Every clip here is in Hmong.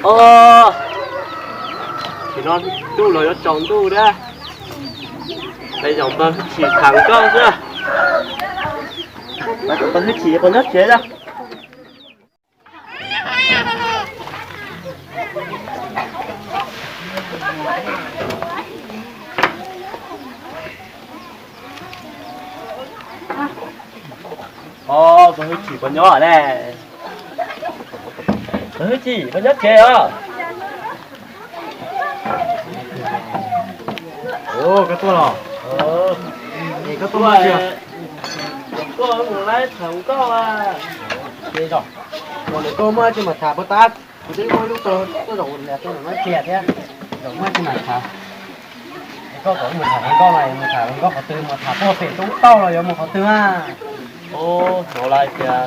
Os, nim no ntuj los yuav tsaus ntuj thiab, peb zaum npawg Hwj Chim tham nkauj xwb. Npawg Hwj Chim puas nyob tsev na? Os, npawg Hwj Chim puas nyob ne? Npawg Hwj Chim puas nyob tsev os? Koj tuaj los? Es koj tuaj, tuaj mus laib tham nkauj a. Ces zaum no koj muaj tsis mas tham puas tab? Kuv twb muaj ib lub tuaj zaum niam tuaj zaum no tiag thiab, zaum muaj tsis mas tham. Es koj kom mus tham hluas nkauj no, mus tham hluas nkauj qhov twg, mus tham puag pem roob tauj los yuav mus qhov twg a? Hnov lawv tias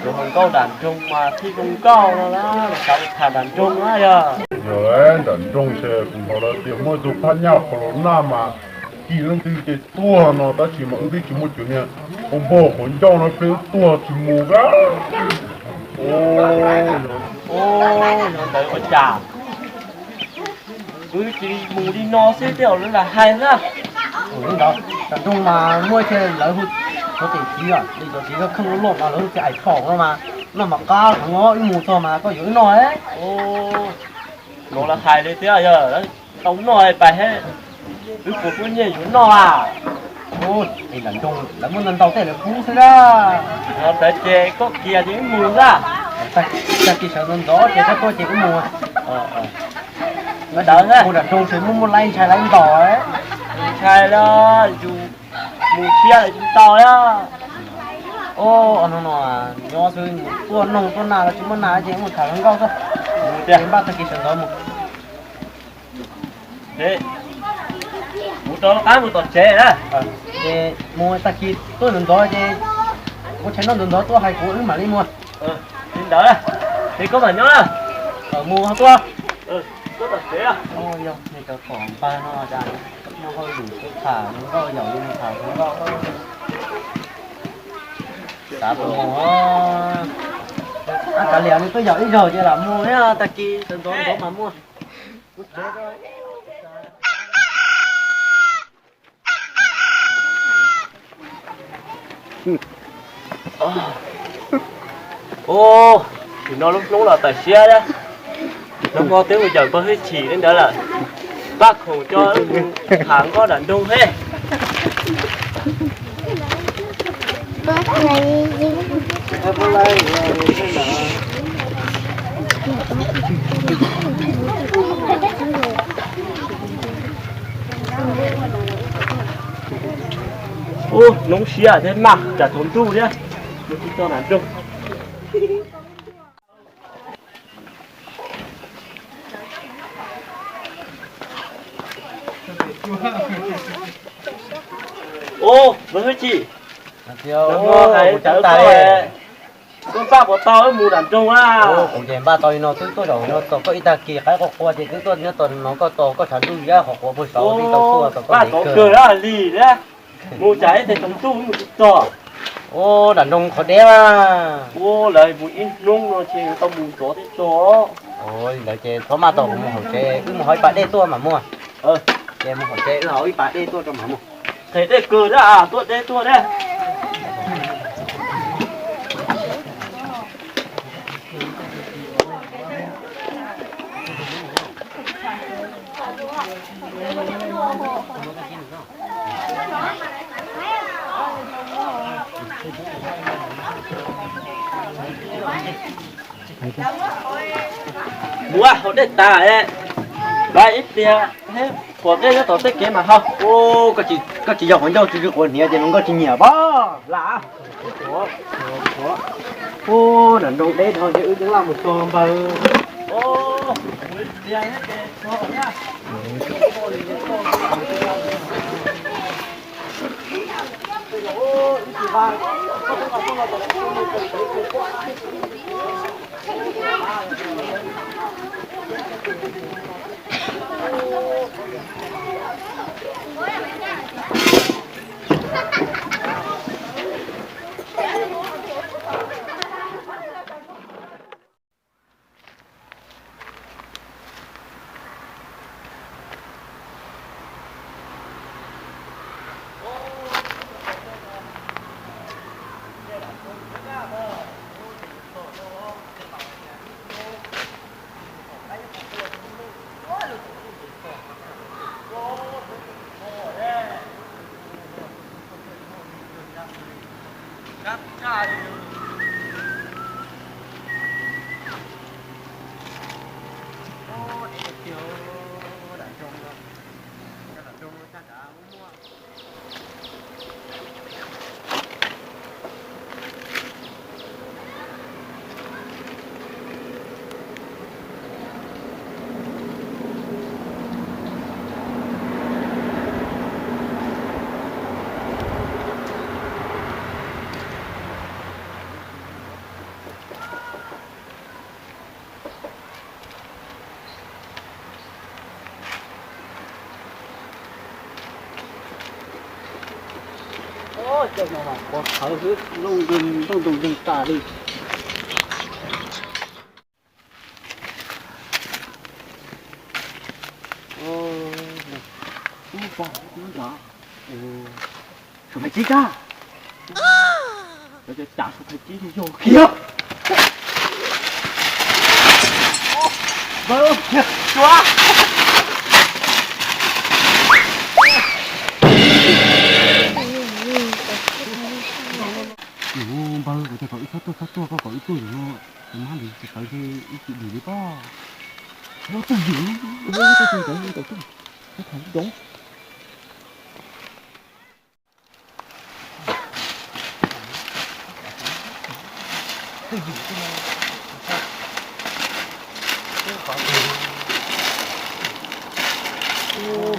tus hluas nkauj nram nroog mas thiaj zoo nkauj no na, xav tham nram nroog na yog. Yog nram nroog ces kuv hnov lawv tias muaj tus phab nyaj qhov los naj mas kis leej twg ces tuag no, tab sis mas wb twb tsis muaj cov niag npog qhov ncauj no peb tuag tsis mus a. Ntawd ua cas wb tsis mus li no xwb tej zaum lawv lam hais xwb. Ntawd nram nroog mas muaj ib txhia lawv hu cov txiv, cov txiv kheej loj loj mas lawv hu tias ais pom no mas, noj mas qab heev os, wb mus txog mas koj yuav wb noj. Hnov lawv hais li thiab yog tau noj pais he, wb puas muaj nyiaj yuav noj a? Nram nroog lawv muaj ntau ntau tej lawv pub xwb na. Ntawd ces koj kiag ces wb mus na. Tag kis sawv ntxov ntxov ces koj tuaj ces wb mus. Ntawd mus nram nroog ces muaj muaj laib ntshai laib ntaus. Ntshai los yus mus thiab tsis tau na. Os, no no, nyob xwb, tuaj noog tuaj naj los tsis muaj naj ces mus tham hluas nkauj xwb. Ces npaj tag kis sawv ntxov mus. Mus rau qab mus tom tsev na. Ces mus tag kis tuaj ntxov ntxov ces ua tshais noj ntxov ntxov tuaj hais kuv wb mam li mus. Li ntawd, ces koj mam nyob na. Mus tuaj. Koj tom tsev. Yog nej cov pom npawg no cas muaj hauj lwm tuaj tham hluas nkauj, yaum li tham hluas nkauj. Xav mus, ab kav liam nws tuaj yaum ib zaug ces lam mus thiab, tag kis sawv ntxov ntxov mas muaj. Ub, nim no lub hnub los tawm siab thiab. Nag hmo twb mus yaum npawg Hwj Chim li ntawd lawm, pab khoom coj mus tham nkauj nram nroog thiab. Ub, hnub siab thiab maj tsam tsaus ntuj thiab, mus tsis txog nram nroog. Ub, npawg Hwj Chim, nag hmo hais tawv koj, koj npaj puas tau wb mus nram nroog a? Kuv ces npaj tau li no xwb, tuaj zaum no tos koj ib tag kis qaib qua qua ces twb tuaj nyob tos no koj tos koj tshav ntuj ziab qhov quav puag saud twb tau tuaj tos koj. Npaj tau kawg li thiab, mus tsam ib teg tsaus ntuj mus tsis txog. Ub, nram nroog qhov deb mas. Ub, lawv mus ib hnub no ces tau mus ntxov thiab tso. Li ntawd ces txhob maj tos, kuv mus hauv tsev, wb mus hauv ib pas dej tuaj mam muag. Ces mus hauv tsev wb hauv ib pas dej tuaj tso mam muag. Qhia dej kawg thiab, tuaj deb tuaj thiab. Mus hauv dej tas, pab ib pliag, pom dej nyob tom tej kev mas hau. Koj tsis yog quav ncauj tsis quav hniav ces hluas nkauj tsis nyiam pab lam. Ub, nram nroog deb dhau ces wb yeej laj mus txog npawg. Cov no mas pov thawv xwb, looj ntoos ntoos tas li. Ub, pog, ub, nrad. Tus phais tsib tag. Lawv cov cav tus phais tsib yog khiav. Npawg, khiav, tsua. Npawg, kuv tias kom wb txhob tuaj, txhob tuaj, koj kom wb tuaj yus no, tus mab ntawd tsis tawv ces wb tsis dim li pob. Los tuaj yus, tuaj yus, tuaj yus, tuaj yus.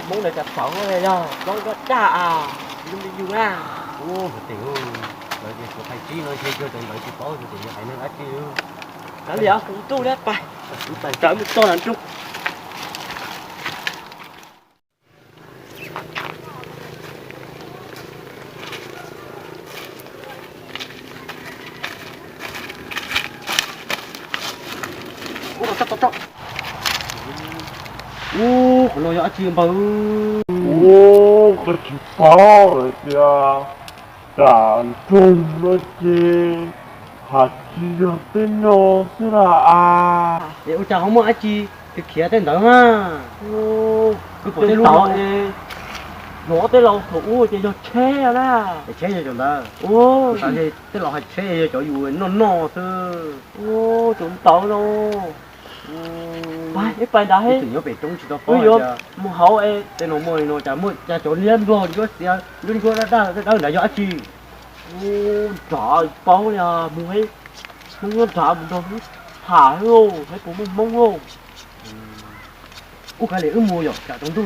Hmoob ntawd cas txawv yog plaub nroj daj a, zoo li yus na. Ub, hais tias lawv tias tus phais tsib no yog cov ntawd tsis paub hais tias yog haiv neeg dab tsi. Kav liam, kuv tuaj na, pais, kuv pais tawm mus txog nram nroog. Ub, qhov no yog dab tsi npawg? Ub, koj tsis paub lawm tias nram nroog no ces hais tsis yog tej no xwb las as. Es ua cas ho muaj dab tsi khiav khiav tej ntawd na? Kuv pom tej lub no, yog ob tej laus thaum ub ces yog tsheb na. Es tsheb yog cov ntawd. Ua, tej laus hais tsheb yog cov yus noj noj xwb. Ua, cov ntawd no. Pais, ib pais nrad he. Tseem nyob pem roob tsis tau paub, yuav mus hauv es. Tej no muaj li no cas muaj cas cov liab npluag ntsuab xiav ntsuab ntsuab dawb dawb dawb nrad yog dab tsi? Ub, nrad paub li mus he, Hmoob nyob nrad mus nrog Hmoob tham lauj, saib puas muaj Hmoob lauj. Ub, kav liam wb mus yom, tsam tsaus ntuj.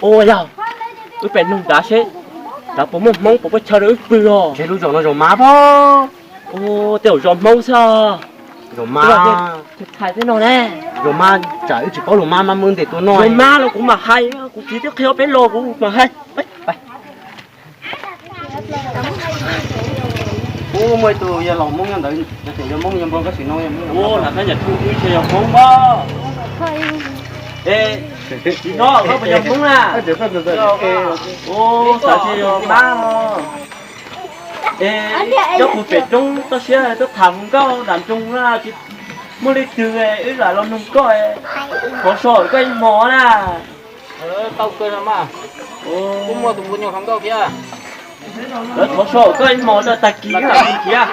Ua yog, wb pem nug nrad seb nrad puas muaj Hmoob, puas pub chaw rau wb pw os. Ntshe lub zos no zos Mab pob. Ua, tej zaum zos Hmoob xwb. Zos Mab. Thaij thaij tej no ne. Zos Mab, tsam wb tsis paub luag Mab, Mab muaj ntes tua noj. Zos Mab los kuv mam hais, kuv txiv twb qhia peb los kuv mam hais. Ub, muaj ib tug yog laus Hmoob nyob ntawd, yog tias yog Hmoob yog npawg koj sim no yog Hmoob. Ub, lam kab nyam tub wb tsis yog Hmoob pob. Es tsis no koj puas yog Hmoob na? Ub, xav tsis yog Mab no. Es nyob puag pem roob toj siab tuaj tham hluas nkauj nram nroog na, tsis muaj leej twg, wb lam los nug koj, thov so koj ib hmo na. Tau kawg no mas, kuj muaj tus npua nyuag hluas nkauj thiab. Lawv thov so koj ib hmo tag kis wb lam nug kiag.